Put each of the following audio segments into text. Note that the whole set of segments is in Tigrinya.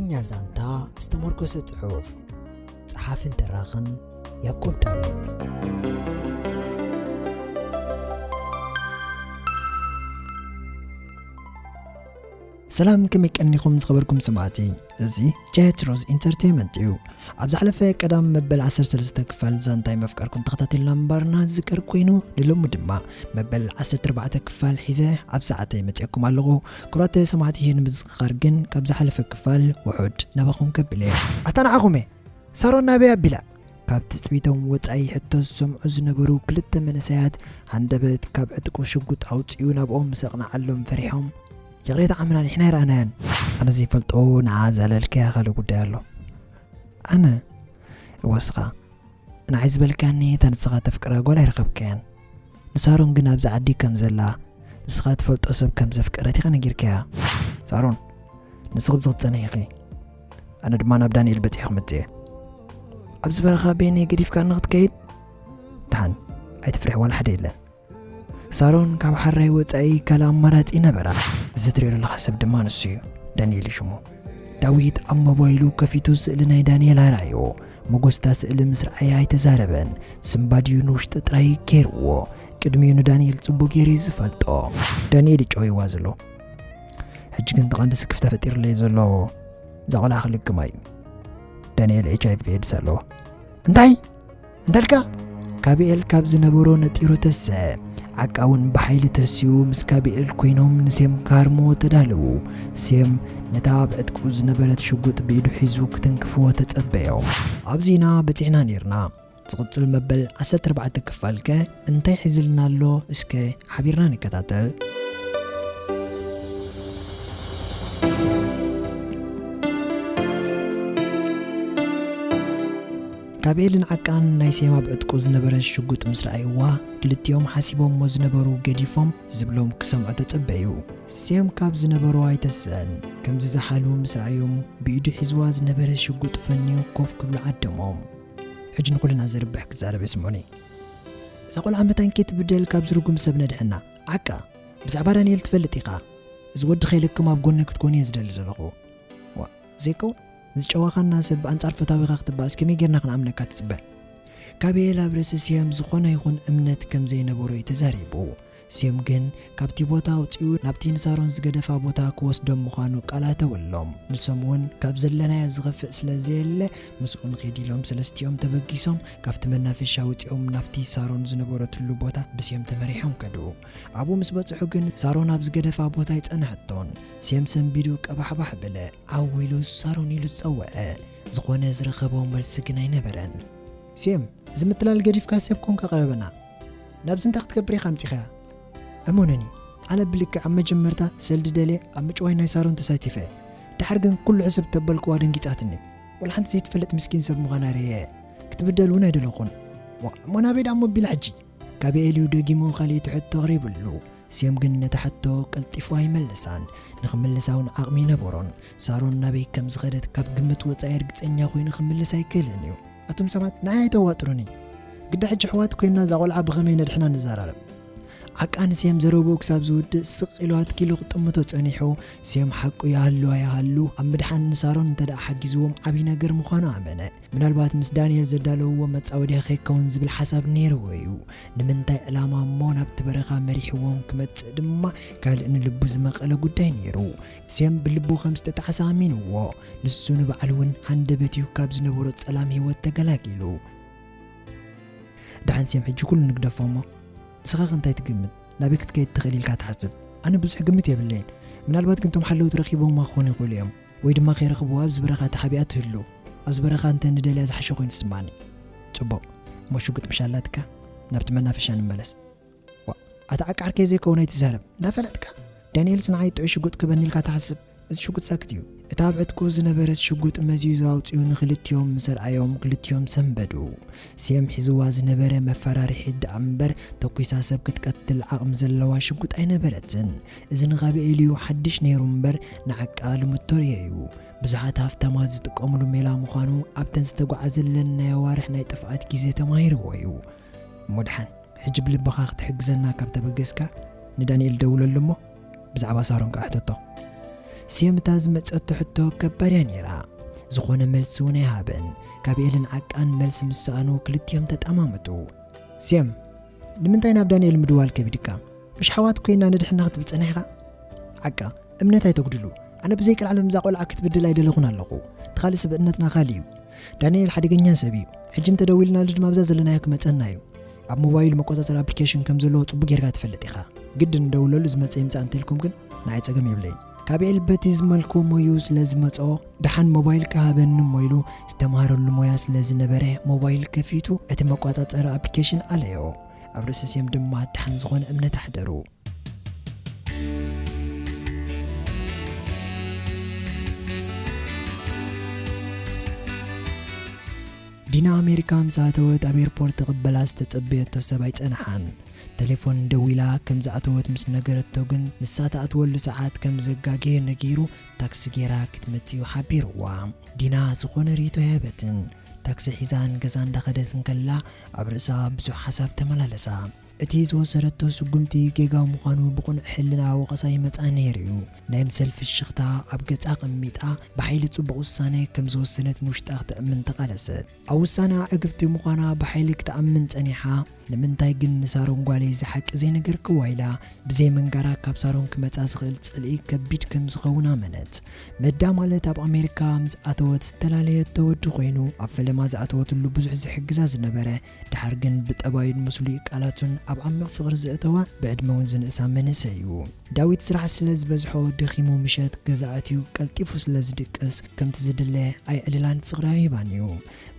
ኛ ዛንታ ዝተመርኮሰ ጽሑፍ፣ ጸሓፍን ተራኽን ያዕቆብ ዳዊት። ሰላም፣ ከመይ ቀኒኹም ዝኸበርኩም ሰማዕቲ? እዚ ቻት ሮዝ ኢንተርቴይንመንት እዩ። ኣብ ዝሓለፈ ቀዳም መበል ዓሰርተ ሰለስተ ክፋል ዛንታይ መፍቀርኩም ተኸታቲልና ምንባርና ዝዝከር ኮይኑ፣ ንሎሚ ድማ መበል ዓሰርተ ኣርባዕተ ክፋል ሒዘ ኣብ ሰዓተይ መጺአኩም ኣለኹ። ክቡራት ሰማዕቲ፣ ንምዝኽኻር ግን ካብ ዝሓለፈ ክፋል ውሑድ ናባኹም ከብል እየ። ኣታ ንዓኹም እየ፣ ሳሮን ናበይ ኣቢላ? ካብ ትጽቢቶም ወጻኢ ሕቶ ዝሰምዑ ዝነበሩ ክልተ መንእሰያት፣ ሃንደበት ካብ ዕጥቁ ሽጉጥ ኣውጺኡ ናብኦም ምስ ኣቕንዓሎም ፈሪሖም፣ ይቕሬታ ዓምና፣ ንሕና ኣይረኣናያን። ኣነ ዘይፈልጦ ንዓ ዘለልከያ ካልእ ጉዳይ ኣሎ። ኣነ? እወ፣ እስኻ። ንዓይ ዝበልካኒ እታ ንስኻ ተፍቅራ ጓል ኣይረኸብካያን። ንሳሮን ግን ኣብዚ ዓዲ ከም ዘላ፣ ንስኻ ትፈልጦ ሰብ ከም ዘፍቀረት ኢኻ ነጊርካያ። ሳሮን፣ ንስኺ ኣብዚ ክትጸንሒ ኢኺ። ኣነ ድማ ናብ ዳንኤል በጺሐ ክመጽእ እየ። ኣብዚ በረኻ በይነይ ገዲፍካኒ ክትከይድ? ደሓን፣ ኣይትፍርሒ፣ ዋላ ሓደ የለን። ሳሮን ካብ ሓራይ ወጻኢ ካልእ ኣማራጺ ነበራ። እዚ ትሪኦ ዘለኻ ሰብ ድማ ንሱ እዩ። ዳንኤል እዩ ሽሙ። ዳዊት ኣብ ሞባይሉ ከፊቱ ስእሊ ናይ ዳንኤል ኣርኣዮ። መጎስ እታ ስእሊ ምስ ረኣያ ኣይተዛረበን። ስንባድዩ ንውሽጢ ጥራይ ገይርዎ። ቅድሚኡ ንዳንኤል ጽቡቕ ገይሩ እዩ ዝፈልጦ። ዳንኤል እዩ ጨውይዋ ዘሎ። ሕጂ ግን እቲ ቀንዲ ስክፍታ ፈጢሩለይ ዘሎ እዛ ቆልዓ ክልግማ እዩ። ዳንኤል ኤች ኣይ ቪ ኤድስ ኣለዎ። እንታይ? እንታይ ኢልካ? ካቢኤል ካብ ዝነበሮ ነጢሩ ተሰ። ዓቃ እውን ብሓይሊ ተሲኡ ምስ ካቢኤል ኮይኖም ንሴም ክሃርምዎ ተዳለዉ። ሴም ነታ ኣብ ዕጥቁ ዝነበረት ሽጉጥ ብኢዱ ሒዙ ክትንክፍዎ ተጸበዮ። ኣብዚና በጺሕና ኔርና። ዝቕጽል መበል ዓሰርተ ኣርባዕተ ክፋልከ እንታይ ሒዝልና ኣሎ? እስከ ሓቢርና ንከታተል። ካቤልን ዓቃን ናይ ሴም ኣብ ዕጥቁ ዝነበረ ሽጉጥ ምስ ረኣይዋ፣ ክልቲኦም ሓሲቦሞ ዝነበሩ ገዲፎም፣ ዝብሎም ክሰምዑ ተጸበዩ። ሴም ካብ ዝነበሮ ኣይተሰን። ከምዚ ዝሓሉ ምስ ረኣዮም፣ ብኢዱ ሒዝዋ ዝነበረ ሽጉጥ ፈንዩ ኮፍ ክብሉ ዓደሞም። ሕጂ ንኹልና ዘርብሕ ክዛረብ እየ፣ ስምዑኒ። እዛ ቆልዓ መታን ከይትብደል ካብዚ ርጉም ሰብ ነድሕና። ዓቃ፣ ብዛዕባ ዳንኤል ትፈልጥ ኢኻ። እዚ ወዲ ከይለክም ኣብ ጎኒ ክትኮን እየ ዝደሊ ዘለኹ። ዋ፣ ዘይከውን። ዝጨዋኻና ሰብ ብኣንጻር ፈታዊኻ ክትበኣስ ከመይ ጌርና ክንኣምነካ ትጽበ? ካቤል ኣብ ርእሲ ሴም ዝኾነ ይኹን እምነት ከም ዘይነበሮ እዩ ተዛሪቡ። ሴም ግን ካብቲ ቦታ ኣውጺኡ ናብቲ ንሳሮን ዝገደፋ ቦታ ክወስዶም ምዃኑ ቃል ኣተወሎም። ንሶም እውን ካብ ዘለናዮ ዝኸፍእ ስለ ዘየለ ምስኡ ንኺድ ኢሎም ሰለስቲኦም ተበጊሶም ካብቲ መናፈሻ ወጺኦም ናብቲ ሳሮን ዝነበረትሉ ቦታ ብሴም ተመሪሖም ከዱ። ኣብኡ ምስ በጽሑ ግን ሳሮን ኣብ ዝገደፋ ቦታ ኣይጸንሐቶን። ሴም ሰንቢዱ ቀባሕባሕ በለ። ዓው ኢሉ ሳሮን ኢሉ ጸውዐ። ዝኾነ ዝረኸቦ መልሲ ግን ኣይነበረን። ሴም፣ እዚ ምትላል ገዲፍካ ሰብ ኮንካ ቀረበና። ናብዚ እንታይ ክትገብር ኢኻ ኣምጺኻያ? እመኑኒ፣ ኣነ ብልክዕ ኣብ መጀመርታ ሰልዲ ደልየ ኣብ ምጭዋይ ናይ ሳሮን ተሳቲፈ። ድሓር ግን ኩሉ ሕስብ ተበልክዋ ደንጊጻትኒ። ወላ ሓንቲ ዘይትፈልጥ ምስኪን ሰብ ምዃና ርእየ። ክትብደል እውን ኣይደለኹን። ዋ፣ እሞ ናበይ ደኣ እሞ ኣቢላ ሕጂ? ካቤል እዩ ደጊሙ ካልኣይቲ ሕቶ ኣቕሪብሉ። ሴም ግን ነታ ሕቶ ቀልጢፉ ኣይመለሳን። ንኽምልሳ እውን ዓቕሚ ኣይነበሮን። ሳሮን ናበይ ከም ዝኸደት ካብ ግምት ወጻኢ ርግጸኛ ኮይኑ ክምልስ ኣይክእልን እዩ። ኣቱም ሰባት ንዓይ ኣይተዋጥሩኒ። ግዳ ሕጂ ኣሕዋት ኮይንና እዛ ቆልዓ ብኸመይ ነድሕና ንዘራረብ። ዓቃ ንሴም ዘረብኡ ክሳብ ዝውድእ ስቕ ኢሉ ኣትኪሉ ክጥምቶ ጸኒሑ። ሴም ሓቁ ይሃሉ ኣይሃሉ ኣብ ምድሓን ንሳሮን እንተ ደኣ ሓጊዝዎም ዓብዪ ነገር ምዃኑ ኣመነ። ምናልባት ምስ ዳንኤል ዘዳለውዎ መጻወድያ ከይከውን ዝብል ሓሳብ ነይርዎ እዩ። ንምንታይ ዕላማ እሞ ናብቲ በረኻ መሪሕዎም ክመጽእ ድማ ካልእ ንልቡ ዝመቐለ ጉዳይ ነይሩ። ሴም ብልቡ ከም ዝተጣዕሰ ኣሚንዎ። ንሱ ንባዕሉ እውን ሃንደበት እዩ ካብ ዝነበሮ ጸላም ህይወት ተገላጊሉ። ደሓን ሴም ሕጂ ኩሉ ንግደፎ እሞ፣ ንስኻ ከ እንታይ ትግምት? ናበይ ክትከይድ ትኽእል ኢልካ ትሓስብ? ኣነ ብዙሕ ግምት የብለይን። ምናልባት ግን እቶም ሓለውቲ ረኺቦማ ክኾኑ ይኽእሉ እዮም። ወይ ድማ ከይረኽብዋ ኣብዚ በረኻ ተሓቢኣ ትህሉ። ኣብዚ በረኻ እንተ ንደልያ ዝሓሸ ኮይኑ ዝስምዓኒ። ጽቡቕ። እሞ ሽጉጥ ምሽ ኣላትካ? ናብቲ መናፈሻ ንመለስ። ዋ፣ ኣታ ዓቃ ዓርከይ ዘይከውን ኣይትዛረብ። እንዳፈለጥካ? ዳንኤልስ ንዓይ ጥዑይ ሽጉጥ ክበኒ ኢልካ ትሓስብ? እዚ ሽጉጥ ሳክት እዩ። እታ ኣብ ዕጥቁ ዝነበረት ሽጉጥ መዚዙ ኣውጺኡ ንኽልቲኦም ምስ ኣርኣዮም፣ ክልቲኦም ሰንበዱ። ሴም ሒዝዋ ዝነበረ መፈራርሒ ደኣ እምበር፣ ተኲሳ ሰብ ክትቀትል ዓቕሚ ዘለዋ ሽጉጥ ኣይነበረትን። እዚ ንኻብኤል እዩ ሓድሽ ነይሩ እምበር፣ ንዓቃ ልሙድ ተርእዮ እዩ። ብዙሓት ሃፍታማት ዝጥቀምሉ ሜላ ምዃኑ፣ ኣብተን ዝተጓዓዘለን ናይ ኣዋርሕ ናይ ጥፍኣት ግዜ ተማሂርዎ እዩ። እሞ ደሓን፣ ሕጂ ብልብኻ ክትሕግዘና ካብ ተበገስካ፣ ንዳንኤል ደውለሉ እሞ ብዛዕባ ሳሮን ከኣ ሕተቶ። ሴም እታ ዝመጸቶ ሕቶ ከባድ እያ ነይራ። ዝኾነ መልሲ እውን ኣይሃበን። ካቢኤልን ዓቃን መልሲ ምስ ሰኣኑ ክልቲኦም ተጠማመቱ። ሴም፣ ንምንታይ ናብ ዳንኤል ምድዋል ከቢድካ? ምሽ ሓዋት ኮይና ንድሕና ክትብል ጸኒሕካ? ዓቃ፣ እምነት ኣይተጉድሉ። ኣነ ብዘይ ቀልዓለም እዛ ቆልዓ ክትብድል ኣይደለኹን ኣለኹ። እቲ ካልእ ስብእነትና ካልእ እዩ። ዳንኤል ሓደገኛ ሰብ እዩ። ሕጂ እንተደዊልና ንድማብዛ ዘለናዮ ክመጸና እዩ። ኣብ ሞባይሉ መቆጻጸሪ ኣፕሊኬሽን ከም ዘለዎ ጽቡቅ ጌርካ ትፈልጥ ኢኻ። ግድን እንደውለሉ ዝመጸ ይምጻእ እንተልኩም ግን ንዓይ ጸገም የብለይን። ካቢኤል በቲ ዝመልኮ ሞዩ ስለ ዝመጽኦ ደሓን ሞባይል ክሃበኒ እሞ ኢሉ ዝተምሃረሉ ሞያ ስለ ዝነበረ ሞባይል ከፊቱ እቲ መቆጻጸሪ ኣፕሊኬሽን ኣለዮ። ኣብ ርእሲ ሴም ድማ ደሓን ዝኾነ እምነት ኣሕደሩ። ዲና ኣሜሪካ ምስ ኣተወት ኣብ ኤርፖርት ተቕበላ ዝተጸበየቶ ሰብ ኣይጸንሓን። ቴሌፎን ደዊላ ከም ዝኣተወት ምስ ነገረቶ ግን ንሳ ትኣትወሉ ሰዓት ከም ዘጋገየ ነጊሩ ታክሲ ጌራ ክትመጽእ እዩ ሓቢርዋ። ዲና ዝኾነ ርእይቶ ኣይሃበትን። ታክሲ ሒዛ ንገዛ እንዳኸደት እንከላ ኣብ ርእሳ ብዙሕ ሓሳብ ተመላለሳ። እቲ ዝወሰደቶ ስጉምቲ ጌጋ ምዃኑ ብቕኑዕ ሕልና ወቐሳ ይመጻ ነይሩ እዩ። ናይ ምሰል ፍሽኽታ ኣብ ገጻ ኣቐሚጣ ብሓይሊ ጽቡቕ ውሳነ ከም ዝወሰነት ንውሽጣ ክተእምን ተቓለሰት። ኣብ ውሳነኣ ዕግብቲ ምዃና ብሓይሊ ክትኣምን ጸኒሓ። ንምንታይ ግን ንሳሮን ጓለይ እዚ ሓቂ ዘይነገርክዋ ኢላ ብዘይ ምንጋራ ካብ ሳሮን ክመጻ ዝኽእል ጽልኢ ከቢድ ከም ዝኸውን ኣመነት። መዳ ማለት ኣብ ኣሜሪካ ምስ ኣተወት ዝተፈላለየቶ ወዲ ኮይኑ ኣብ ፈለማ ዝኣተወትሉ ብዙሕ ዝሕግዛ ዝነበረ፣ ድሓር ግን ብጠባዩን ምስሉይ ቃላቱን ኣብ ዓሚቕ ፍቕሪ ዘእተዋ ብዕድመ እውን ዝንእሳ መንእሰይ እዩ። ዳዊት ስራሕ ስለ ዝበዝሖ ደኺሙ ምሸት ገዛ ኣትዩ ቀልጢፉ ስለ ዝድቅስ ከምቲ ዝድለ ኣየዕልላን ፍቕሪ ኣይህባን እዩ።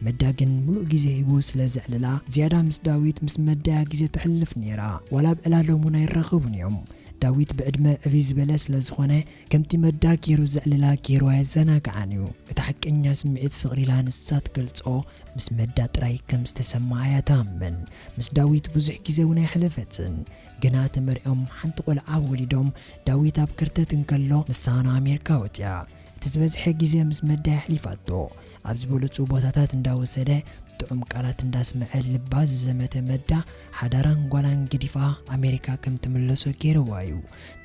መዳ ግን ምሉእ ግዜ ሂቡ ስለ ዘዕልላ ዝያዳ ምስ ዳዊት ምስ መዳ እያ ግዜ ተሕልፍ ነይራ። ዋላ ኣብ ዕላሎም እውን ኣይራኸቡን እዮም። ዳዊት ብዕድመ ዕብይ ዝበለ ስለ ዝኾነ ከምቲ መዳ ገይሩ ዘዕልላ ገይሩ ኣየዘናግዓን እዩ። እቲ ሓቀኛ ስምዒት ፍቕሪ ኢላ ንሳ ትገልጾ ምስ መዳ ጥራይ ከም ዝተሰምዓ እያ ትኣምን። ምስ ዳዊት ብዙሕ ግዜ እውን ኣይሓለፈትን። ገና ተመርዕዮም ሓንቲ ቆልዓ ወሊዶም ዳዊት ኣብ ከርተት እንከሎ ንሳ ንኣሜሪካ ወጽያ። እቲ ዝበዝሐ ግዜ ምስ መዳ የሕሊፋቶ። ኣብ ዝበለጹ ቦታታት እንዳወሰደ ጥዑም ቃላት እንዳስምዐ ልባ ዝዘመተ መዳ ሓዳራን ጓላን ገዲፋ ኣሜሪካ ከም ትምለሶ ገይርዋ እዩ።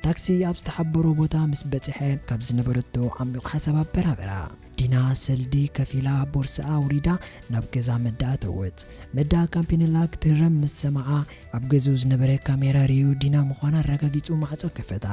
ታክሲ ኣብ ዝተሓበሮ ቦታ ምስ በጽሐ ካብ ዝነበረቶ ዓሚቕ ሓሳብ ኣበራበራ። ዲና ሰልዲ ከፊላ ቦርስኣ ኣውሪዳ ናብ ገዛ መዳ ኣተወት። መዳ ካምፒነላ ክትህረም ምስ ሰማዓ ኣብ ገዝኡ ዝነበረ ካሜራ ርእዩ ዲና ምዃና ኣረጋጊጹ ማዕጾ ከፈታ።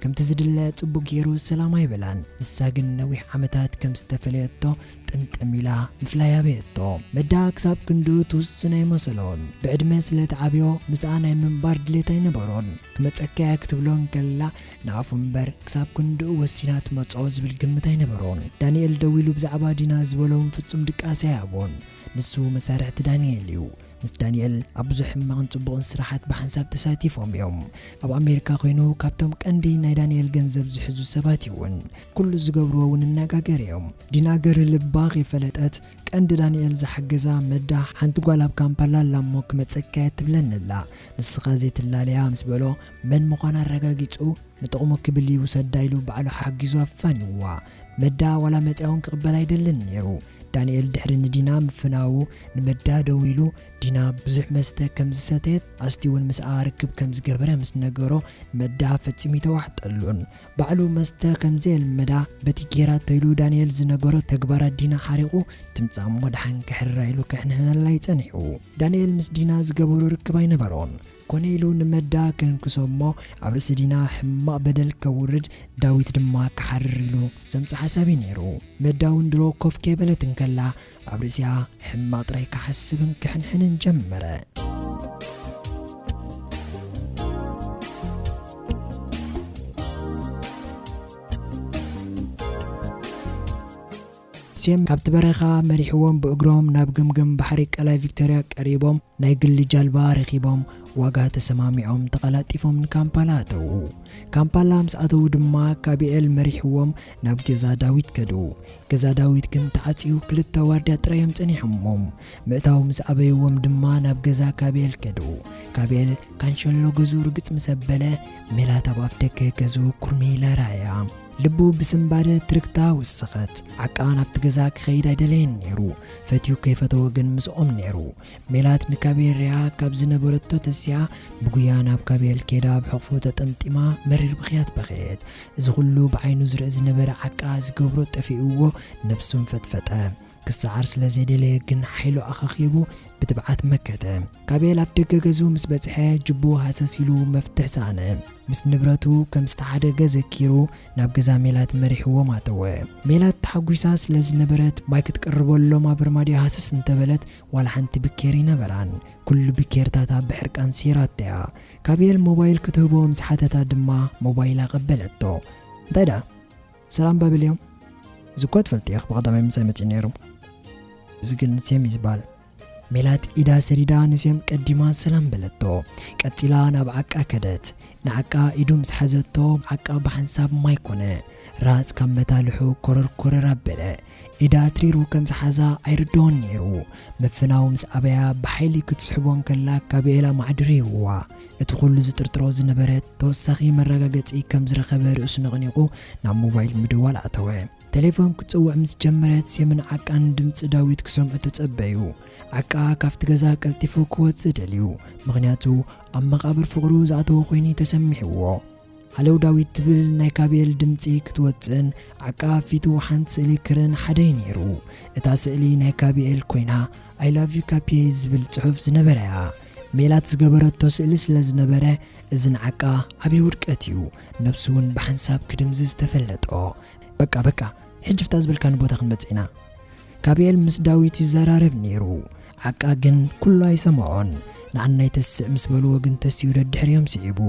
ከምቲ ዝድለ ጽቡቕ ገይሩ ሰላም ኣይበላን። ንሳ ግን ነዊሕ ዓመታት ከም ዝተፈለየቶ ጥምጥም ኢላ ምፍላይ ኣበየቶ። መዳ ክሳብ ክንድኡ ትውስን ኣይመሰሎን። ብዕድመ ስለ ትዓብዮ ምስኣ ናይ ምንባር ድሌት ኣይነበሮን። ክመጸካ እየ ክትብሎ እንከላ ንኣፉ እምበር ክሳብ ክንድኡ ወሲና ትመጽኦ ዝብል ግምት ኣይነበሮን። ዳንኤል ደዊሉ ብዛዕባ ዲና ዝበሎም ፍጹም ድቃስ ኣይሃቦን። ንሱ መሳርሕቲ ዳንኤል እዩ። ምስ ዳንኤል ኣብ ብዙሕ ሕማቕን ጽቡቕን ስራሓት ብሓንሳብ ተሳቲፎም እዮም። ኣብ ኣሜሪካ ኮይኑ ካብቶም ቀንዲ ናይ ዳንኤል ገንዘብ ዝሕዙ ሰባት እዩ እውን። ኩሉ ዝገብርዎ እውን እነጋገር እዮም። ዲና ገርህ ልባ ከይፈለጠት ቀንዲ ዳንኤል ዝሓገዛ መዳ ሓንቲ ጓል ኣብ ካምፓላ ኣላ እሞ ክመጸካ እየ ትብለኒ ኣላ። ንስኻ ዘይትላለያ ምስ በሎ መን ምዃና ኣረጋጊጹ ንጥቕሙ ክብል ይውሰዳ ኢሉ ባዕሉ ሓጊዙ ኣፋኒውዋ። መዳ ዋላ መጺኣ እውን ክቕበል ኣይደልን ነይሩ። ዳንኤል ድሕሪ ንዲና ምፍናዉ ንመዳ ደዊሉ ዲና ብዙሕ መስተ ከም ዝሰተየት ኣስትዩ እውን ምስኣ ርክብ ከም ዝገበረ ምስ ነገሮ ንመዳ ፈጺሙ ይተዋሕጠሉን። ባዕሉ መስተ ከም ዘየልመዳ በቲ ጌራቶ ኢሉ ዳንኤል ዝነገሮ ተግባራት ዲና ሓሪቑ ትምጻእ እሞ ደሓን ክሕራ ኢሉ ክሕንሕነላ እዩ ጸኒሑ። ዳንኤል ምስ ዲና ዝገበሮ ርክብ ኣይነበሮን። ኮነ ኢሉ ንመዳ ከንክሶ እሞ ኣብ ርእሲ ዲና ሕማቕ በደል ከውርድ ዳዊት ድማ ክሓርር ኢሉ ዘምጾ ሓሳብ እዩ ነይሩ። መዳ እውን ድሮ ኮፍ ከይበለት እንከላ ኣብ ርእሲኣ ሕማቕ ጥራይ ክሓስብን ክሕንሕንን ጀመረ። ሴም ካብቲ በረኻ መሪሕዎም ብእግሮም ናብ ገምገም ባሕሪ ቀላይ ቪክቶርያ ቀሪቦም ናይ ግሊ ጃልባ ረኺቦም ዋጋ ተሰማሚዖም ተቐላጢፎም ንካምፓላ ኣተዉ። ካምፓላ ምስ ኣተዉ ድማ ካቢኤል መሪሕዎም ናብ ገዛ ዳዊት ከዱ። ገዛ ዳዊት ግን ተዓጽዩ ክልተ ዋርድያ ጥራይ እዮም ጸኒሖሞም። ምእታው ምስ ኣበይዎም ድማ ናብ ገዛ ካቢኤል ከዱ። ካቢኤል ካንሸሎ ገዝኡ ርግጽ ምስ ኣበለ ሜላት ኣብ ኣፍ ደገ ገዝኡ ኩርሚ ኢላ ረኣያ። ልቡ ብስንባደ ትርክታ ወሰኸት። ዓቃ ናብቲ ገዛ ክኸይድ ኣይደለየን ነይሩ። ፈትዩ ከይፈተወ ግን ምስኦም ነይሩ። ሜላት ንካቤል ሪኣ ካብ ዝነበረቶ ተስያ ብጉያ ናብ ካቤል ከይዳ ብሕቕፉ ተጠምጢማ መሪር ብኽያት በኸየት። እዚ ኩሉ ብዓይኑ ዝርኢ ዝነበረ ዓቃ ዝገብሮ ጠፊእዎ ነብሱን ፈጥፈጠ። ክሰዓር ስለ ዘይደለየ ግን ሓይሉ ኣኻኺቡ ብትብዓት መከተ። ካቤል ኣብ ደገ ገዝኡ ምስ በጽሐ ጅቡ ሃሰስ ኢሉ መፍትሕ ሰኣነ። ምስ ንብረቱ ከም ዝተሓደገ ዘኪሩ ናብ ገዛ ሜላት መሪሕዎም ኣተወ። ሜላት ተሓጒሳ ስለ ዝነበረት ማይ ክትቅርበሎም ኣብ ኣርማድዮ ሃሰስ እንተበለት ዋላ ሓንቲ ብኬር ይነበራን። ኩሉ ብኬርታታ ብሕርቃን ሲራቶ እያ። ካቤል ሞባይል ክትህቦ ምስ ሓተታ ድማ ሞባይል ኣቐበለቶ። እንታይ ደኣ? ሰላም ባብል እዮም። እዚ እኮ ትፈልጢ ኢኺ ብቐዳማይ ምሳይ መጺኡ ነይሩ። እዚ ግን ሴም እዩ ዝበሃል። ሜላት ኢዳ ሰዲዳ ንሴም ቀዲማ ሰላም በለቶ። ቀጺላ ናብ ዓቃ ከደት። ንዓቃ ኢዱ ምስ ሓዘቶ ዓቃ ብሓንሳብ ማይ ኮነ። ራጽ ካብ መታልሑ ኮረር ኮረር ኣበለ። ኢዳ ትሪሩ ከም ዝሓዛ ኣይርድኦን ነይሩ። ምፍናው ምስ ኣበያ ብሓይሊ ክትስሕቦ እንከላ ካቤላ ማዕድሪ ይህዋ። እቲ ኩሉ ዝጥርጥሮ ዝነበረ ተወሳኺ መረጋገጺ ከም ዝረኸበ ርእሱ ነቕኒቑ ናብ ሞባይል ምድዋል ኣተወ። ቴሌፎን ክትጽውዕ ምስ ጀመረት ሴምን ዓቃን ድምጺ ዳዊት ክሰምዑ ተጸበዩ። ዓቃ ካብቲ ገዛ ቀልጢፉ ክወጽእ ደልዩ። ምኽንያቱ ኣብ መቓብር ፍቕሩ ዝኣተወ ኮይኑ ተሰሚዕዎ። ሃለው ዳዊት ትብል ናይ ካቤል ድምጺ ክትወጽእን ዓቃ ፊቱ ሓንቲ ስእሊ ክርን ሓደ እዩ ነይሩ። እታ ስእሊ ናይ ካቤል ኮይና I love you ካፒየ ዝብል ጽሑፍ ዝነበረያ። ሜላት ዝገበረቶ ስእሊ ስለ ዝነበረ እዚ ንዓቃ ዓብዪ ውድቀት እዩ። ነብሱ እውን ብሓንሳብ ክድምዝዝ ተፈለጦ። በቃ በቃ ሕጂ ፍታ ዝበልካኒ ቦታ ክንመጽእ ኢና። ካቤል ምስ ዳዊት ይዘራረብ ነይሩ። ዓቃ ግን ኩሉ ኣይሰምዖን። ንኣናይ ተስእ ምስ በልዎ ግን ተሲኡ ደድሕሪኦም ስዒቡ።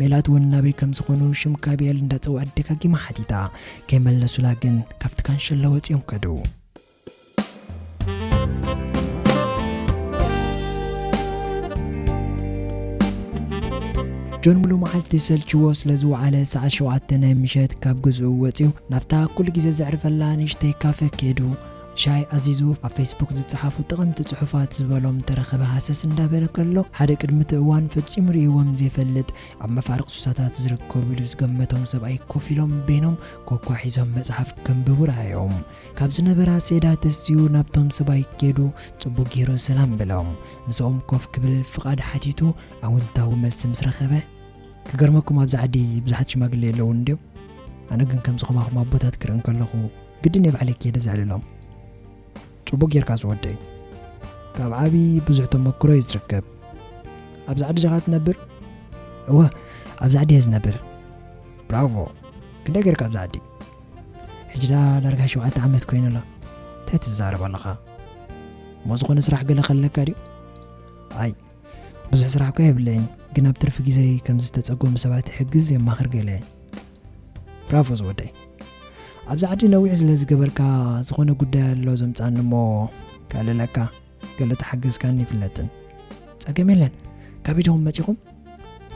ሜላት እውን ናበይ ከም ዝኾኑ ሽም ካቤል እንዳጸውዐት ደጋጊማ ሓቲታ። ከይመለሱላ ግን ካብቲ ካንሸሎ ወጺኦም ከዱ። ጆን ሙሉ መዓልቲ ሰልችዎ ስለ ዝወዓለ ሰዓት ሸውዓተ ናይ ምሸት ካብ ገዝኡ ወጺኡ ናብታ ኩሉ ግዜ ዘዕርፈላ ንእሽተይ ካፈ ከይዱ ሻይ ኣዚዙ ኣብ ፌስቡክ ዝጸሓፉ ጠቐምቲ ጽሑፋት ዝበሎም ተረኸበ ሃሰስ እንዳበለ ከሎ ሓደ ቅድሚ እቲ እዋን ፈጺሙ ርእይዎም ዘይፈልጥ ኣብ መፋርቕ ሱሳታት ዝርከቡ ኢሉ ዝገመቶም ሰብኣይ ኮፍ ኢሎም በይኖም ኮኳ ሒዞም መጽሓፍ ከንብቡ ረኣዮም። ካብ ዝነበራ ሴዳ ተስዩ ናብቶም ሰብኣይ ከይዱ ጽቡቕ ገይሩ ሰላም በሎም። ምስኦም ኮፍ ክብል ፍቓድ ሓቲቱ ኣወንታዊ መልሲ ምስ ረኸበ፣ ክገርመኩም ኣብዚ ዓዲ ብዙሓት ሽማግለ የለውን እንድዮም። ኣነ ግን ከምዚ ከማኹም ኣቦታት ክርኢ እንከለኹ ግድን እየ ባዕለይ ከይደ ዘዕልሎም። ጽቡቕ ጌርካ ዝወደይ። ካብ ዓቢ ብዙሕ ተመክሮ እዩ ዝርከብ። ኣብዚ ዓዲ ዲኻ ትነብር? እወ፣ ኣብዚ ዓዲ እየ ዝነብር። ብራቮ። ክንደይ ጌርካ ኣብዚ ዓዲ? ሕጂ ደኣ ዳርጋ ሸውዓተ ዓመት ኮይኑ ኣሎ። እንታይ ትዛረብ ኣለኻ? እሞ ዝኾነ ስራሕ ገለ ከለካ ድዩ? ኣይ፣ ብዙሕ ስራሕ እኳ የብለይን፣ ግን ኣብ ትርፊ ግዜይ ከምዚ ዝተጸገሙ ሰባት ይሕግዝ የማኽር ገለ። ብራቮ ዝወደይ። ኣብዚ ዓዲ ነዊሕ ስለ ዝገበርካ ዝኾነ ጉዳይ ኣሎ ዘምጻኒ እሞ ከዕልለካ፣ ገለ ተሓገዝካኒ ይፍለጥን። ጸገም የለን። ካብ ኢድኹም መጺኹም?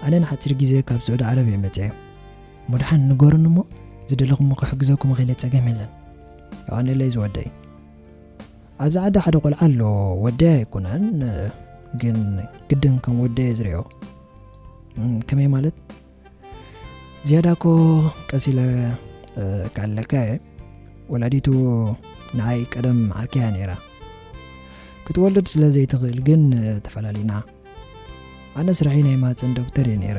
ኣነ ንሓጺር ግዜ ካብ ስዑዲ ዓረብ እየ መጺኤ። እሞ ደሓን ንገሩኒ እሞ ዝደለኹም ክሕግዘኩም እኽእል እየ፣ ጸገም የለን። የቐንየለይ ዝወደይ። ኣብዚ ዓዲ ሓደ ቆልዓ ኣሎ፣ ወደይ ኣይኮነን፣ ግን ግድን ከም ወደይ እየ ዝሪኦ። እም፣ ከመይ ማለት? ዝያዳ እኮ ቀስ ኢለ፣ እ፣ ክዕልለካ እየ። ወላዲቱ ንዓይ ቀደም ዓርኪ እያ ነይራ። ክትወልድ ስለ ዘይትኽእል ግን፣ እ፣ ተፈላሊና። ኣነ ስርሐይ ናይ ማህጸን ዶክተር እየ ነይረ።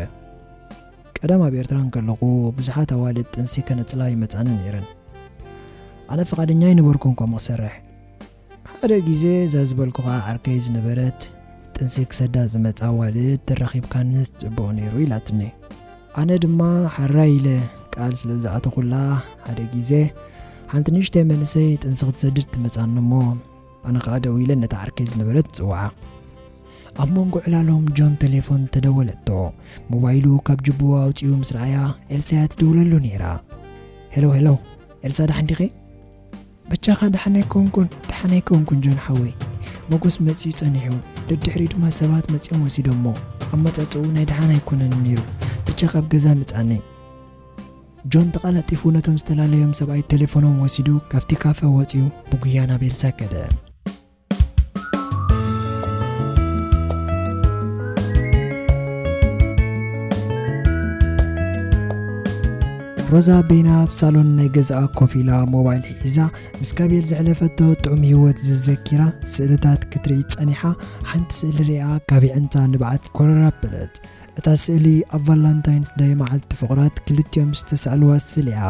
ቀደም ኣብ ኤርትራ እንከለኹ ብዙሓት ኣዋልድ ጥንሲ ከነጽላ ይመጻኒ ነይረን። ኣነ ፍቓደኛ ኣይነበርኩን ከምኡ ክሰርሕ። ሓደ ግዜ እዛ ዝበልኩኻ ዓርከይ ዝነበረት ጥንሲ ክሰዳ ዝመጻ ኣዋልድ ተራኺብካንስ ጽቡቕ ነይሩ ኢላትኒ። ኣነ ድማ ሓራይ ኢለ ቃል ስለ ዝኣተኹላ ሓደ ግዜ ሓንቲ ንእሽተይ መንእሰይ ጥንሲ ክትሰድድ ትመጻኒ እሞ ኣነ ኸኣ ደው ኢለ ነታ ዓርከይ ዝነበረት እጽውዓ። ኣብ መንጎ ዕላሎም ጆን ቴሌፎን ተደወለቶ። ሞባይሉ ካብ ጅብኡ ኣውጺኡ ምስ ረኣያ ኤልሳ እያ ትድውለሉ ነይራ። ሄሎ ሄሎ፣ ኤልሳ ደሓን ዲኺ? በጃኻ ደሓን ኣይኮንኩን፣ ደሓን ኣይኮንኩን ጆን ሓወይ። ሞጎስ መጺኡ ጸኒሑ፣ ደድሕሪኡ ድማ ሰባት መጺኦም ወሲዶሞ። ኣመጻጽኡ ናይ ደሓን ኣይኮነን ነይሩ። በጃኻ ኣብ ገዛ ምጻኒ። ጆን ተቐላጢፉ ነቶም ዝተፈላለዮም ሰብኣይ ቴሌፎኖም ወሲዱ ካብቲ ካፈ ወጺኡ ብጉያ ናብ ኤልሳ ከደ። ሮዛ በይና ኣብ ሳሎን ናይ ገዛኣ ኮፍ ኢላ ሞባይል ሒዛ ምስ ካቤል ዘሕለፈቶ ጥዑም ህይወት ዘዘኪራ ስእልታት ክትርኢ ጸኒሓ፣ ሓንቲ ስእሊ ሪኣ ካብ የዕንታ ንብዓት ኮረር ኣበለት። እታ ስእሊ ኣብ ቫላንታይንስ ደይ መዓልቲ ፍቑራት ክልቲኦም ዝተሳእልዋ ስእሊ እያ።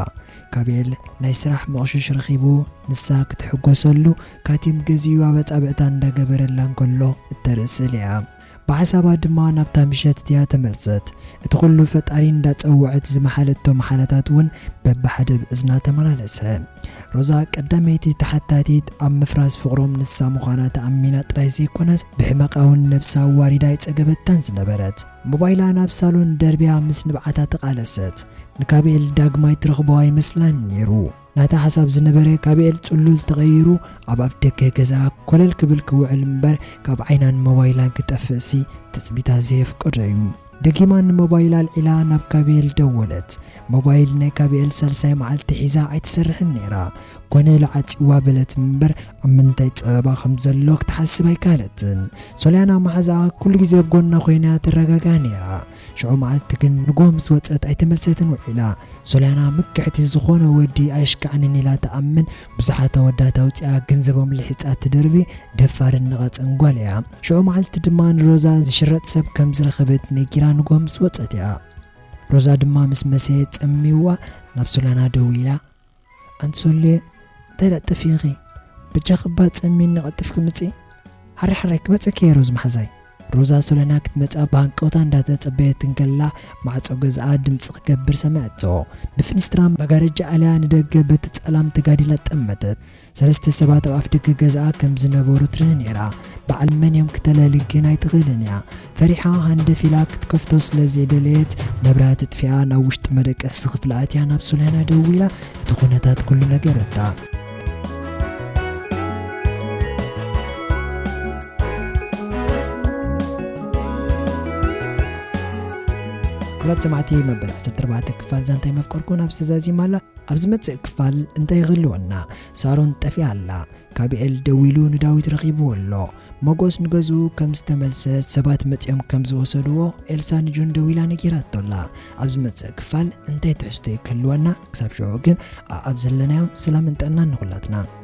ካቤል ናይ ስራሕ መቕሽሽ ረኺቡ ንሳ ክትሕጎሰሉ ካቲም ገዚኡ ኣብ ኣጻብዕታ እንዳገበረላ እንከሎ እተርኢ ስእሊ እያ። ብሓሳባ ድማ ናብታ ምሸት እቲኣ ተመልሰት። እቲ ኩሉ ፈጣሪ እንዳጸውዐት ዝመሓለቶ መሓላታት እውን በብሓደ ብእዝና ተመላለሰ። ሮዛ ቀዳመይቲ ተሓታቲት ኣብ ምፍራስ ፍቕሮም ንሳ ምዃና ተኣሚና ጥራይ ዘይኮነስ ብሕመቓ እውን ነብሳ ኣዋሪዳ ኣይጸገበታን ዝነበረት። ሞባይላ ናብ ሳሎን ደርብያ ምስ ንብዓታ ተቓለሰት። ንካብኤል ዳግማይ ትረኽቦ ኣይመስላን ነይሩ። ናታ ሓሳብ ዝነበረ ካብኤል ጽሉል ተቐይሩ ኣብ ኣፍደገ ገዛ ኮለል ክብል ክውዕል እምበር ካብ ዓይናን ሞባይላን ክጠፍእሲ ትጽቢታ ዘየፍቀዶ እዩ። ደጊማ ንሞባይል ኣልዒላ ናብ ካብኤል ደወለት። ሞባይል ናይ ካብኤል ሳልሳይ መዓልቲ ሒዛ ኣይትሰርሕን ነይራ። ኮነ ኢሉ ዓጺዋ በለት እምበር ኣብ ምንታይ ጸበባ ከም ዘሎ ክትሓስብ ኣይከኣለትን። ሶልያና መሓዛኣ ኩሉ ግዜ ኣብ ጎና ኮይና ተረጋጋ ነይራ። ሽዑ መዓልቲ ግን ንጎ ምስ ወጸት ኣይተመልሰትን ውዒላ። ሶልያና ምክሕቲ ዝኾነ ወዲ ኣየሽካዕንን ኢላ ትኣምን። ብዙሓት ኣወዳት ኣውጺኣ ገንዘቦም ልሒጻ ትድርቢ ደፋርን ነቓጽን ጓል እያ። ሽዑ መዓልቲ ድማ ንሮዛ ዝሽረጥ ሰብ ከም ዝረኸበት ነጊራ ንጎ ምስ ወጸት እያ። ሮዛ ድማ ምስ መሰየ ጸሚዋ ናብ ሶልያና ደዊላ፣ ኣንቲ ሶልየ፣ እንታይ ደኣ ጠፊእኺ? በጃኺ እባ ጸሚኒ ቀልጢፍኪ ምጺ። ሓራይ ሓራይ ክመጸኪ እየ ሮዝ መሓዛይ። ሮዛ ሶልያና ክትመጻ ብሃንቀውታ እንዳተጸበየት እንከላ ማዕጾ ገዛኣ ድምጺ ክገብር ሰሚዓቶ። ብፍንስትራ መጋረጃ ኣልያ ንደገ በቲ ጸላም ተጋዲላ ጠመተት። ሰለስተ ሰባት ኣብ ኣፍደገ ገዛኣ ከም ዝነበሩ ትርኢ ነይራ። በዓል መን እዮም ክተለሊ ግን ኣይትኽእልን እያ። ፈሪሓ ሃንደፍ ኢላ ክትከፍቶ ስለ ዘይደለየት መብራህቲ ኣጥፊኣ ናብ ውሽጢ መደቀሲ ክፍሊ ኣትያ ናብ ሶልያና ደዊላ እቲ ኩነታት ኩሉ ነገረታ። ክቡራት ሰማዕቲ፣ መበል ዓሰርተ ኣርባዕተ ክፋል ዛንታይ መፍቀርኩ ናብ ዝተዛዚማ ኣላ። ኣብ ዝመጽእ ክፋል እንታይ ይህልወና? ሳሮን ጠፊኣ ኣላ። ካብኤል ደዊሉ ንዳዊት ረኺብዎ ኣሎ። ሞጎስ ንገዝኡ ከም ዝተመልሰ ሰባት መጺኦም ከም ዝወሰድዎ ኤልሳ ንጆን ደዊላ ነጊራቶ ኣላ። ኣብ ዝመጽእ ክፋል እንታይ ትሕዝቶ እዩ ክህልወና? ክሳብ ሽዑ ግን ኣኣብ ዘለናዮ ሰላምን ጥዕናን ንኹላትና።